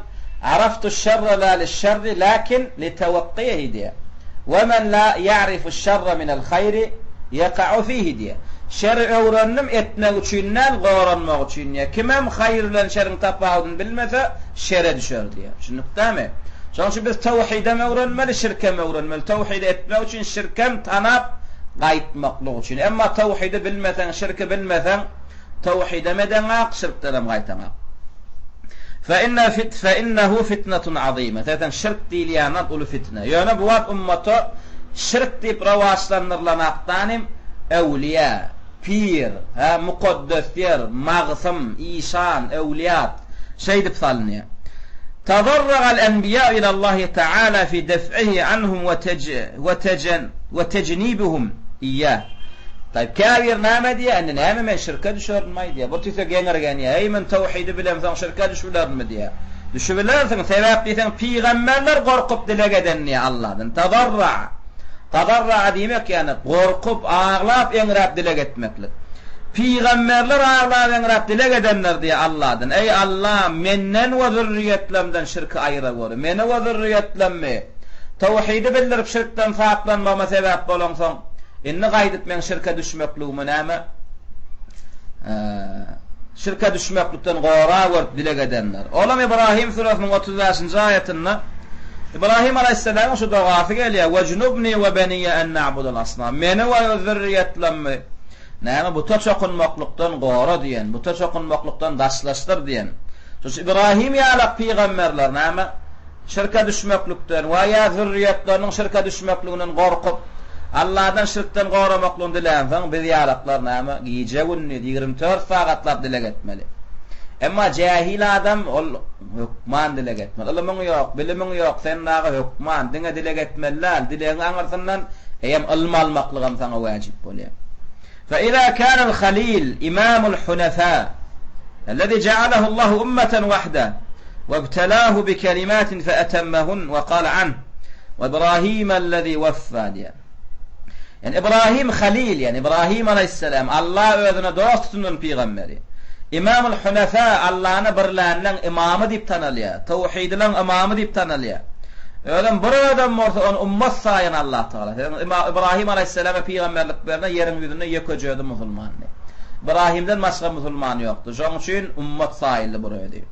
Araftu şerre la lişşerri, lakin litewekkihi diýýär. Ve men la ýa'rifu şerre minel haýri ýeka'u fihi diýýär. Şeri öwrendim etmek üçin däl, goranmak üçin diýýär. Kimem haýyr bilen şeriň tapawudyny bilmese, şere düşer diýýär. Düşündikdämi? Şonuň üçin biz tawhidem öwrenmeli, şirkem öwrenmeli. Tawhidi etmek üçin şirkem tanap gaýtmaklyk üçin. Emma tawhidi bilmeseň, şirki bilmeseň, Tawhidem edeňak, şirkdenem gaýtaňak. Fe inne fit fe innehu fitnetun azyme. Seýseň şirk diýilýän zat uly fitne. Ýöne bu wagt ummata şirk diýip rowaçlandyrylanakdanym öwlüýä, pir, hä, mukaddes ýer, magsym, işan, öwlüýat şeýdip salynýar. Tazarragal enbiýa ilallahi taala fi def'ihi anhum we tej we tejen we tejnibuhum iýýah. Taýyp, käbiri näme diýýär, indi näme men şirke düşerinmi diýýär. Bir tüýse geňirgenýär, eý men tawhydy bilemsoň şirke düşübilerinmi diýýär. Düşübilersiň, sebäp diýseň pygamberler gorkup dileg eden diýýär Allahdan. Tazarra. Tazarra diýmek ýagny gorkup, aglap, eňräp dileg etmeklik. Pygamberler aglap eňräp dileg edenler diýýär Allahdan. Eý Allah, menden we zürriýetlerimden şirki aýyraweri. Meni we zürriýetlerimi tawhydy bildirip şirkden saplanmagyma sebäp bolaňsoň, Indi gaýdyp meň şirke düşmekligime näme? Şirke düşmeklikden gora görüp dileg edenler. Olam Ibrahim süresiniň 35-nji aýatynda Ibrahim alaýhyssalamyň şu dogasy gelýär, Wejnubni we beniýe en na'budal asnam. Meni we öz zürriýetlerimi näme buta çokunmaklykdan gora diýen, buta çokunmaklykdan daşlaşdyr diýen. Şu Ibrahim ýalak pygamberler näme? Şirke düşmeklikden we ýa zürriýetleriniň şirke düşmekliginden gorkup, Allahdan şirkden goramaklygyny dilänsoň, biz ýalaklar näme, gije-gündiz, 24 sagatlap dileg etmeli. Emma jähil adam, ol hökman dileg etmeli. Ylymyň ýok, bilimiň ýok, sen dagy hökman diňe dileg etmeli däl, dilegiň aňyrsyndan eýýäm ylym almaklygam saňa wäjip bolýar. فإذا كان الخليل إمام الحنفاء الذي جعله الله أمة وحده وابتلاه بكلمات فأتمهن وقال عنه وإبراهيم الذي وفى diýýär. Yani İbrahim Halil, yani İbrahim aleyhisselam Allah özüne dost tutunan pygamberi. İmamul Hunefa Allah'ny birlänleň imamy diýip tanalýar. Tawhidleň imamy diýip tanalýar. Özem bir adam bolsa ony ummat saýan Allah Tagala. Sebäbi Ibrahim alaýhyssalama pygamberlik berende ýeriň ýüzünde ýekeje özi musulmandy. Ibrahimden başga musulman ýokdy. Şonuň üçin ummat saýyldy bir özi.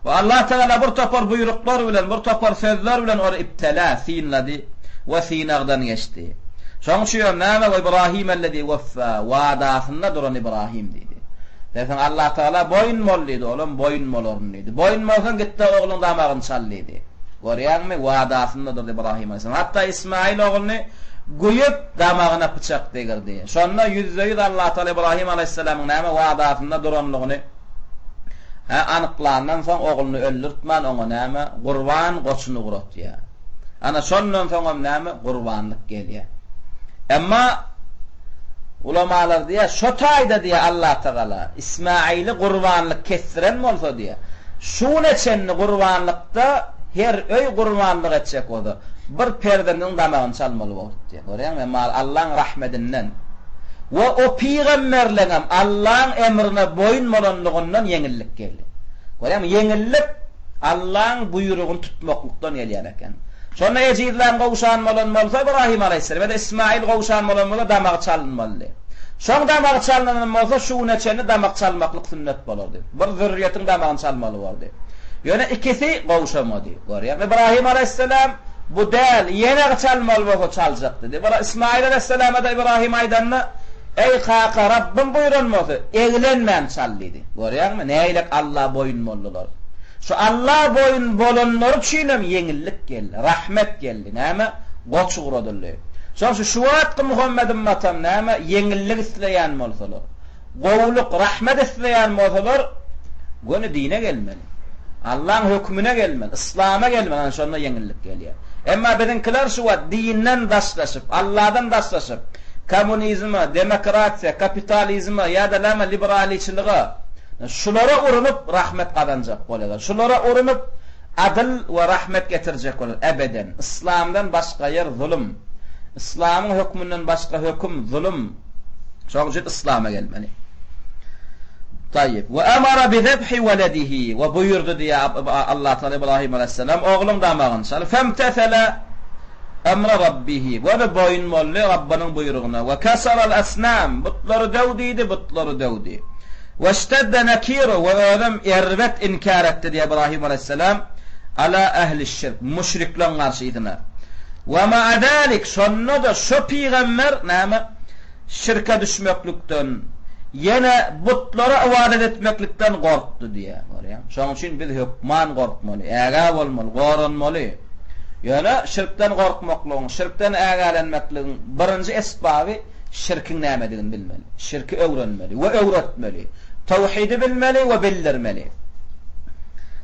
We Allah Tagala bir topar buýruklar bilen, bir topar sözler bilen ony ibtela, synlady we synagdan geçdi. Şonuň üçin hem näme we Ibrahimellezi weffa, wadasynda duran Ibrahim diýdi. Dersiň Allah Tagala boýun bol diýdi, olam boýun bolaryn diýdi. Boýun bolsaň gitde ogluň damagyny çal diýdi. Görýäňmi, wadasynda durdy Ybrahym alaýhyssalam. Hatda Ismaýyl ogluny güýüp, damagyna pyçak degirdi. Şonda ýüzde-ýüz Allatagala Ybrahym alaýhyssalamyň näme wadasynda duranlygyny hä anyklandan soň ogluny öldürtmän oňa näme gurban goçuny ugratýar. Ana şondan soňam näme gurbanlyk gelýär. Emma ulamalar diýýär, şo taýda diýýär Allatagala Ismaýyly gurbanlyk kesdiren bolsa diýýär, şu güne çenli gurbanlyk Da her öý gurbanlyk etjek bolsa, bir perzendiniň damagyny çalmaly bolup diýýär. Görýäňmi, emma Allaň rahmedinden we o pygamberleňem Allaň emrine boýun bolanlygyndan ýeňillik geldi. Görýäňmi, ýeňillik Allaň buýrugyny tutmaklykdan gelýän eken. Şonda ejizlän gowşan bolan bolsa Ybrahym alaýhyssalam ýa-da Ismaýyl gowşan bolan bolsa damagy çalynmalydy. Şoň damagy çalynanam bolsa şu güne çenli damak çalmaklyk sünnet bolardy. Bir zürriýetiň damagyny çalmaly bordy. Ýöne ikisi gowşamady. Görýäňmi, Ybrahym alaýhyssalam, Bu däl, ýene çalmaly bolsa çaljak diýdi. Bir Ysmaýyl alaýhyssalama-da Ybrahym aýdanda, Eý, kaka, Rabbym buýran bolsa, eglenmän çal diýdi. Görýäňmi, nähilek Alla boýun boldular. Şu Alla boýun bolanlary üçinem ýeňillik geldi, rahmet geldi. Näme? Goç ugradyldy. Şonuň üçin şu wagtky Muhammet ymmatam näme, ýeňillik isleýän bolsalar, Gowulyk, rahmet isleýän bolsalar, göni dine gelmeli. Allaň hökümine gelmeli, yslama gelmeli, ana şonda ýeňillik gelýär. Emma biziňkiler şu wagt dinden daşlaşyp, Alladan daşlaşyp, kommunizme, demokratiýa, kapitalizme ýa-da näme liberaliçilige, şulara urunyp rahmet gazanjak bolýarlar. Şulara urunyp adyl we rahmet getirjek bolýarlar. Ebeden. Yslamdan başga ýer zulum. Yslamyň hökmünden başga höküm zulum. Şonuň üçin yslama gelmeli. Taýyp. We amara bi zebhi weledihi we buýurdy diýýär Allah Taala Ibrahim aleyhisselam ogluň damagyny çal. Femtesele emre rabbihi. We boýun boldy Rabbynyň buýrugyna. We keseral asnam. Butlary döw diýdi, butlary döwdi. We ştedde nekiru we özem erbet inkär etdi diýýär Ibrahim aleyhisselam ala ehli şirk. Müşrikleň garşysyna. We ma'a zalik, şonda-da şo pygamber, näme, şirke düşmeklikden, ýene butlara ybadat etmeklikden gorkdy diýýär, görýäňmi? Şonuň üçin biz hökman gorkmaly, ägä bolmaly, goranmaly. Ýöne şirkden gorkmaklygyň, şirkden ägälenmekligiň birinji esbaby şirkiň nämedigini bilmeli, şirki öwrenmeli we öwretmeli, tawhidi bilmeli we bildirmeli.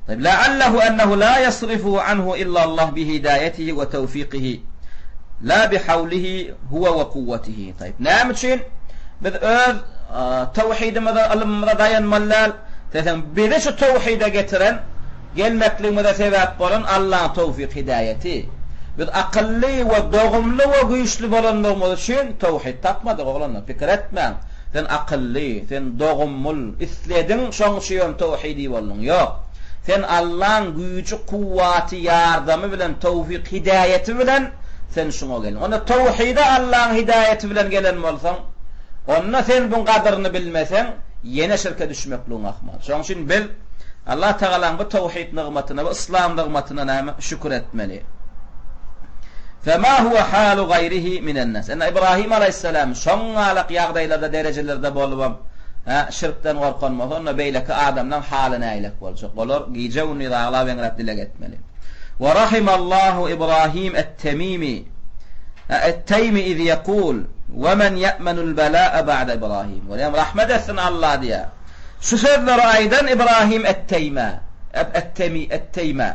La'allehu ennehu la yasrifuhu anhu illa Allah bi hidayetihi we tawfiqihi la bi hawlihi huwa we kuwwetihi. Taýyp. Näme üçin? Biz öz töwhidimize, ylmymyza daýanmaly däl. Seseň bizi şu töwhide getiren, gelmekligimize sebäp bolan Allaň towfyk-hidäýeti. Biz akylly we dogumly we güýçli bolanlygymyz üçin töwhid tapmadyk oglanlar, pikir etmäň. Sen akylly, sen doguml, islediň şoň üçin töwhidi bolduň. Ýok. Sen Allaň güýji, kuwwaty, ýardamy bilen, towfyk-hidäýeti bilen sen şuňa geldiň. Onda towhide Allaň hidäýeti bilen gelen bolsaň, onda sen buň gadyryny bilmeseň, ýene şirke düşmekligiň ahmal. Şoň üçin biz Allah Tagalaň bu towhid nygmatyna, bu yslam nygmatyna näme şükür etmeli. Fema huwa halu gaýrihi minen-nas. Indi Ibrahim alaýhyssalam şoňňalak ýagdaýlarda, derejelerde bolubam, hä, şirkden gorkan bolsa, onda beýleki adamlaň haly nägilek boljak? Olar gije-gündiz aglap-eňräp dileg etmeli. Wa rahimallahu Ibrahim et-Temimi, et-Teými iz ýekul, Wa men ýe'menul bela'a ba'de Ibrahim. Görýäňmi? Rahmet etsin Allah diýýär. Şu sözleri aýdan Ibrahim et-Teýmä, et-Temi, et-Teýmä.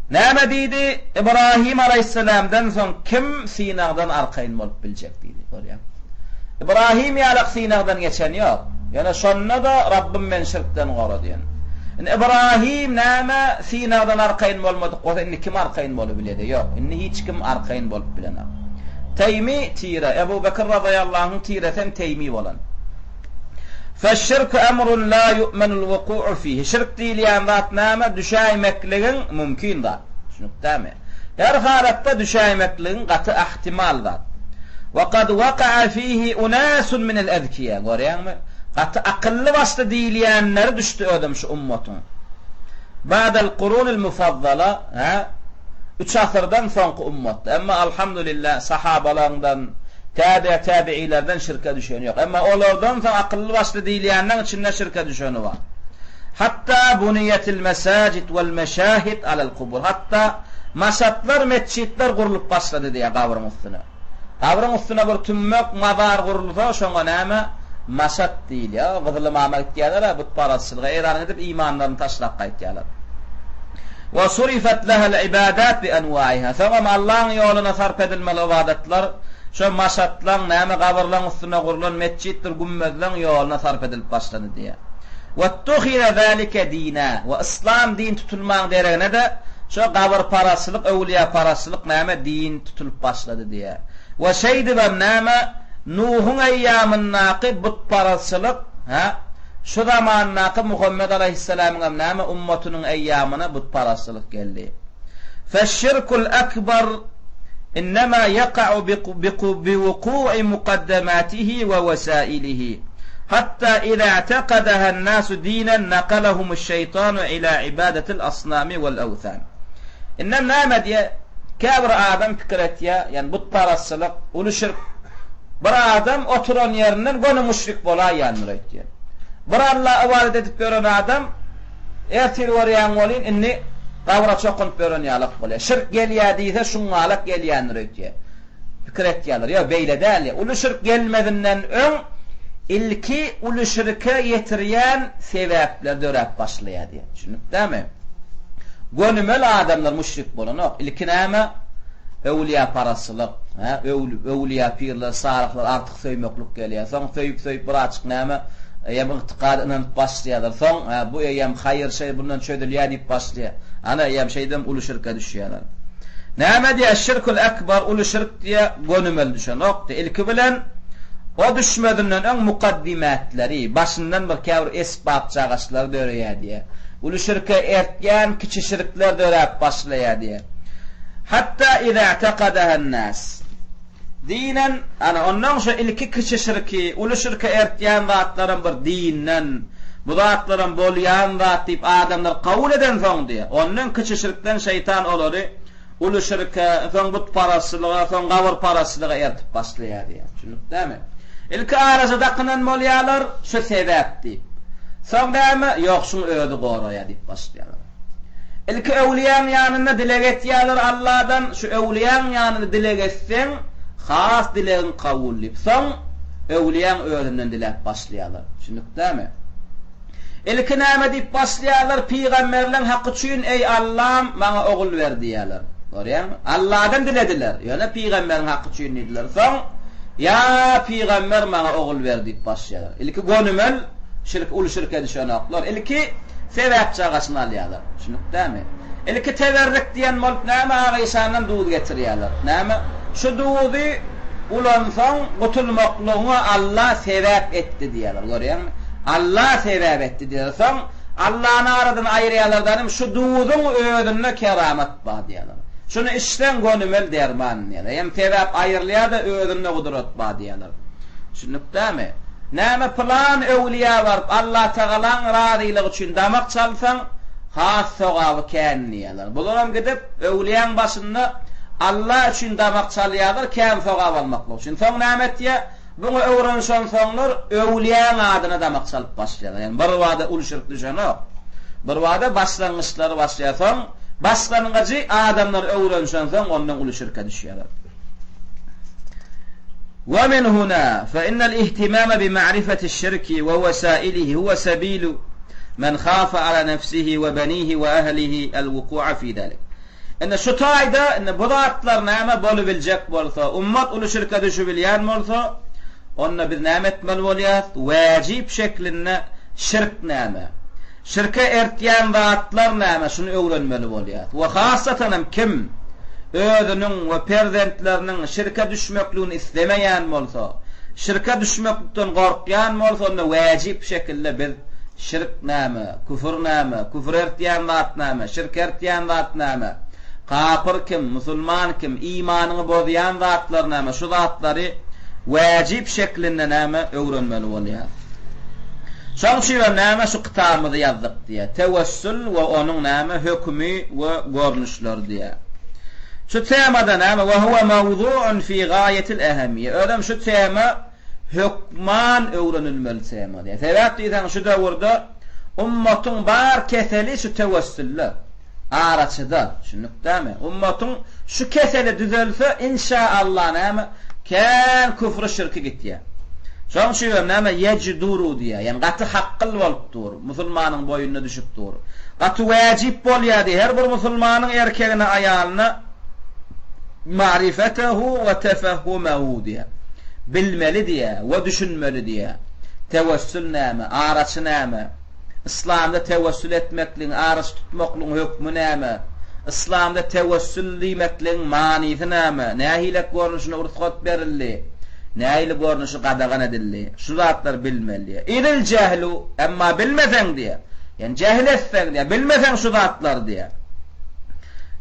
Näme diýdi? Ibrahim alaýhyssalamdan soň kim synagdan arkaýyn bolup biljek diýdi. Görýäňmi? Ibrahim ýalak synagdan geçen ýok. Ýöne şonda-da Rabbym meni şirkden gora diýen. Indi Ibrahim näme synagdan arkaýyn bolmadyk bolsa indi kim arkaýyn bolubilýär? Ýok. Indi hiç kim arkaýyn bolup bilenok. Teými tire, Ebu Bekir razyýallahu anhuň tiresi hem Teými bolan. Feşşirku emrun la yu'menul wuku'u fihi. Şirk diýilýän zat näme? Düşäýmekligiň mümkin zat. Düşünikdämi? Her halatda düşäýmekligiň gaty ähtimal zat. Wa kad waka'a fihi unasun minel ezkiýa. Görýäňmi? Gaty akylly-başly diýilýänleri düşdi özem şu ummatyň. Ba'del kurunil mufazzala, hä? Üç asyrdan soňky ummatda. Emma alhamdulillah sahabalaňdan, Täbe täbiilerden şirke düşeni ýok. Emma olardan soň akylly-başly diýilýänleň içinde şirke düşeni bar. Hatda buniýetil mesajid wel meşahid alel kubur. Hatda maşatlar, metjitler gurlup başlady diýýär gabryň üstüne. Gabryň üstüne bir tümmek mazar gurulsa, şoňa näme? Maşat diýilýär. Gyzylymama gitýärler-ä butparazçylyga. Eýrana gidip imanlaryny taşlap gaýtýarlar. Wa surifat lahal ibadat bi enwaiha. Soňam Allaň ýoluna sarp edilmeli ybadatlar şo maşatlaň, näme gabyrlaň üstünde gurlan metjitdir gümmezleň ýoluna sarp edilip başlady diýýär. Wettuhize zalike dina. We yslam din tutulmaň deregine-de şo gabyrparazçylyk, öwülýaparazçylyk näme din tutulyp başlady diýýär. We şeýdibem näme Nuhuň eýýamyndaky butparazçylyk, hä? Şu zamandaky Muhammet alaýhyssalamyňam näme ummatynyň eýýamyna butparazçylyk geldi. Feşşirkul ekber innema ýeka'u biwuku'i mukaddematihi we wesailihi. Hatta iza i'tekadahan nasu dinen nakalahumuş-şeýtanu ila ibadatil asnami wel awsan. Indem näme diýýär? Käbir adam pikir etýär, ýagny butparazçylyk, uly şirk Bir adam oturan ýerinden göni müşrik bolaýýandyr öýtýän. Bir Alla ybadat edip ýören adam ertir görýäň welin indi gabra çokunyp ýören ýalak bolýar. Şirk gelýär diýse şuňňalak gelýändir öýtýär. Pikir etýärler. Ýok, beýle däl. Uly şirk gelmezinden öň ilki uly şirke ýetirýän sebäpler döräp başlaýar diýýär. Düşündikdämi? Gönümel adamlar müşrik bolanok. Ilki näme? Öwlüýäparazçylyk, hä? Öwlüýä pirler, salyhlar artyk söýmeklik gelýär. Soň söýüp-söýüp birazjyk näme? Eýýäm ygtykady ynanyp başlaýarlar. Soň, hä, bu eýýäm haýyr şeý bundan çözülýär diýip başlaýar. Ana, eýýäm şeýdibem uly şirke düşýärler. Näme diýýär? Şirkül ekbar, uly şirk diýýär, gönümel düşenok diýýär. Ilki bilen o düşmezinden öň mukaddimätleri, başyndan bir käbir esbapjagaçlary döreýär diýýär. Uly şirke ertýän kiçi şirkler döräp başlaýar diýýär. Hatda iza i'tekadahan-nas dinen, ana, onnoň şo ilki kiçi şirki, uly şirke ertýän zatlaram bir dinden, bu zatlaram bolýan zat diýip adamlar kabul edensoň diýýär. Onnoň kiçi şirkden şeýtan olary uly şirke, soň butparazçylyga, soň gabyrparazçylyga ertip başlaýar diýýär. Düşündikdämi? Ilki araja dakynan bolýarlar, şu sebäp diýip. Soň näme? Ýok, şuň özi goraýar diýip başlaýarlar. Ilki öwlüýäň ýanynda dileg etýärler Alladan, şu öwlüýäň ýanynda dileg etseň, has dilegiň kabul diýip. Soň öwlüýäň özünden diläp başlaýarlar. Düşündikdämi? Ilki näme diýip başlaýarlar, Pygamberleň haky üçin, eý Allam, maňa ogul ber diýýärler. Görýäňmi? Alladan dilediler, ýöne pygamberiň haky üçin diýdiler. Soň. Ýa pygamber maňa ogul ber diýip başlaýarlar. Ilki gönümel şirk uly şirke düşenoklar. Ilki sebäp çagasyny alýarlar. Düşündik dämi? Ilki teberrik diýen bolup näme Agyşandan duz getirýärler. Näme? Şu duzy ulansaň gutulmaklygyňa Alla sebäp etdi diýýärler. Görýäňmi? Alla sebäp etdi diýýärler. Soň Allany aradan aýyrýarlar da şu duzuň özünde keramat bar diýýärler. Şuny içseň gönümel derman diýýärler. Hem sebäp aýrylýar-da özünde gudrat bar diýýärler. Düşündik dämi? Näme pylan öwlüýä baryp Allatagalaň razylygy üçin damak çalsaň has sogaby kän diýýärler. Bularam gidip öwlüýäň başynda Alla üçin damak çalýarlar kän sogap almaklyk üçin. Soň näme etýär? Buňa öwrenişensoňlar öwlüýäň adyna damak çalyp başlaýarlar. Ýagny birbada uly şirk düşenok. Birbada başlangyçlary başlaýar. Soň başlangyjy adamlar öwrenişensoň ondan uly şirke düşýärler. Ve min huna fe innel ihtimame bi ma'rifetiş şirki ve vesailihi huve sebilu men hafe ala nefsihi ve benihi ve ehlihi el vuku'a fi zalik. Indi şu taýda indi bu zatlar näme bolubiljek bolsa, ummat uly şirke düşübilýän bolsa, onda biz näme etmeli bolýas? Wäjip şeklinde şirk näme? Şirke ertýän zatlar näme? Şuny öwrenmeli bolýas. We hassatanam kim özüniň we perzentleriniň şirke düşmekligini islemeýän bolsa, şirke düşmeklikden gorkýan bolsa, onda wäjip şekilde biz Şirk näme? Küfür näme? Küfür ertýän zat näme? Şirk ertýän zat näme? Kapyr kim? Musulman kim? Imanyňy bozýan zatlar näme? Şu zatlary wäjip şeklinde näme öwrenmeli bolýar. Şoň üçinem näme şu kitabymyzy ýazdyk diýýär. Tewessül we onuň näme hökümi we görnüşleri diýýär. Şu temada näme we huwe mawzu'un fi gaýetil ehemmiýe. Özem şu tema hökman öwrenilmeli tema diýýär. Sebäp diýseň şu döwürde ummatyň bar keseli şu tewessülde, araçyda, düşündik dämi? Ummatyň şu keseli düzelse inşa Allah näme kän küfri şirki gitýär. Şoň üçin hem näme ýejduru diýýär. Ýagny gaty hakgyl bolup dur. Musulmanyň boýnuna düşüp dur. Gaty wäjip bolýar diýýär. Her bir musulmanyň erkegine aýalyna Ma'rifetehu we tefehhumehu diýýär. Bilmeli diýýär we düşünmeli diýýär. Tewessül näme? Araçy näme? Yslamda tewessül etmekligiň, araçy tutmaklygyň hökmi näme? Yslamda tewessül diýmekligiň manysy näme? Nähilek görnüşine rugsat berildi? Nähili görnüşi gadagan edildi? Şu zatlary bilmeli diýýär. Idil jehlu, emma bilmeseň diýýär. Ýagny jehil etseň diýýär, bilmeseň şu zatlary diýýär.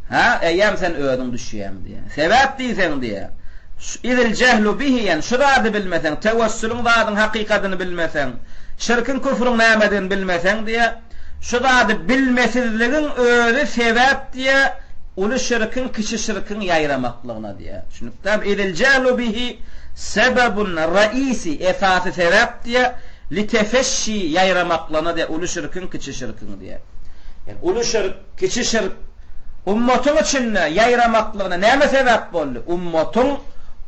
Hä, eýýäm sen özüň düşýäň diýýär. Sebäp diýseň diýýär. Izil jehlu bihi, ýagny şu zady bilmeseň, tewessüliň zadyň hakykadyny bilmeseň, şirkiň küfrüň nämedigini bilmeseň diýýär, şu zady bilmesizligiň özi sebäp diýýär, uly şirkiň, kiçi şirkiň ýaýramaklygyna diýýär. Düşündikdämi? Izil jehlu bihi sebebun raisi, esasy sebäp diýýär, litefeşşi ýaýramaklygyna diýýär, uly şirkiň, kiçi şirkiň diýýär. Ýagny uly şirk, Kiçi şirk ummatyň içinde ýaýramaklygyna näme sebäp boldy? Ummatyň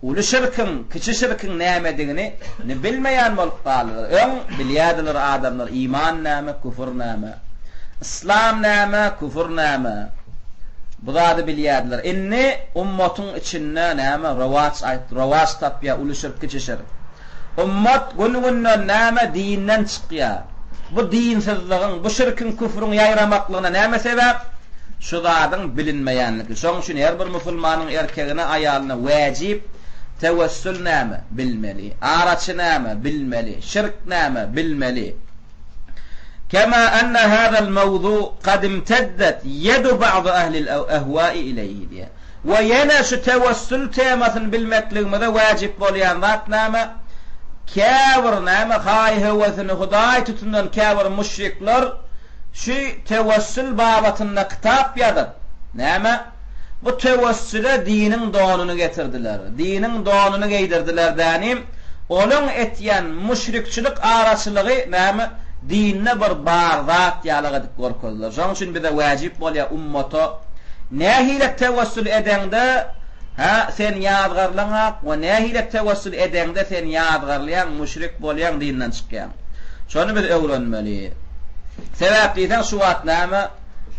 uly şirkiň, kiçi şirkiň nämedigini bilmeýän bolup galdylar. Öň bilýärdiler adamlar iman näme, küfür näme, yslam näme, küfür näme. Bu zady bilýärdiler. Indi ummatyň içinde näme rowaç rowaç tapýar uly şirk, kiçi şirk. Ummat gün-günden näme dinden çykýar? Bu dinsizligiň, bu şirkiň, küfrüň ýaýramaklygyna näme sebäp? Şu zadyň bilinmeýänligi. Şonuň üçin her bir musulmanyň erkegine, aýalyna wäjip, tewessül näme? Bilmeli. Araçy näme? Bilmeli. Şirk näme? Bilmeli. Kema enne hazal mewzu kad imteddet ýedu ba'dy ehlil ehwai ileýhi diýýär. We ýene şu tewessül temasyny bilmekligimize wäjip bolýan zat näme? Käbir näme haý-höwesini Hudaý tutundan käbir müşrikler şu tewessül babatynda kitap ýazyp, näme? Bu tewessüle diniň donuny getirdiler. Diniň donuny geýdirdiler dänim, olaň etýän müşrikçilik araçylygy näme? Dinde bir bar zat ýalak edip görkezdiler. Şonuň üçin bize wäjip bolýar ummata Nähilek tewessül edeňde, hä, sen ýazgarylaňak we nähilek tewessül edeňde sen ýazgarylýaň, müşrik bolýaň, dinden çykýaň. Şony biz öwrenmeli. Sebäp diýseň şu wagt näme,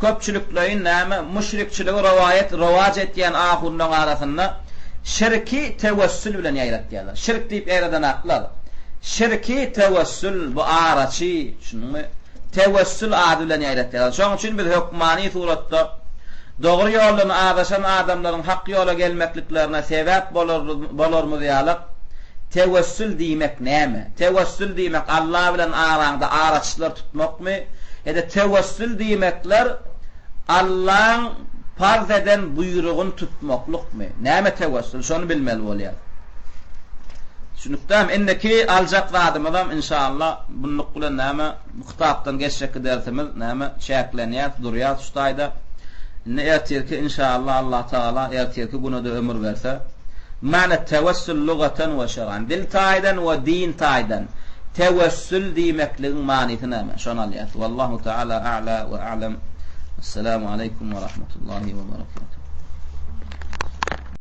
köpçülikleýin näme, müşrikçiligi rowaýat, rowaç etýän ahunlaň arasynda. Şirki tewessül bilen ýaýratýarlar. Şirk diýip ýaýradanaklar. Şirki tewessül, bu araçy, düşündiňmi? Tewessül ady bilen ýaýratýarlar. Şonuň üçin biz hökmany suratda dogry ýoldan azaşan adamlaryň hak ýola gelmekliklerine sebäp bolarymyz ýalyk, tewessül diýmek näme? Tewessül diýmek Allah bilen araňda araçylar tutmakmy? Ýa-da tewessül diýmekler Allaň parz eden buýrugyny tutmaklykmy? Näme tewessül? Şony bilmeli bolýar. Düşünikdämi? Indiki aljak zadymyzam inşallah bunluk bilen näme bu kitapdan geçjekki dersimiz näme çäklenýär, durýar şu taýda. Indi ertirki inşallah Allah Tagala ertirki güne-de ömür berse. Ma'na tewessül lugaten we şer'an. Dil taýdan we din taýdan tewessül diýmekligiň manysy näme? Şony alýas. Wallahu taala a'la we a'lam. Esselamu aleýkum we rahmetullahi we berekatuh.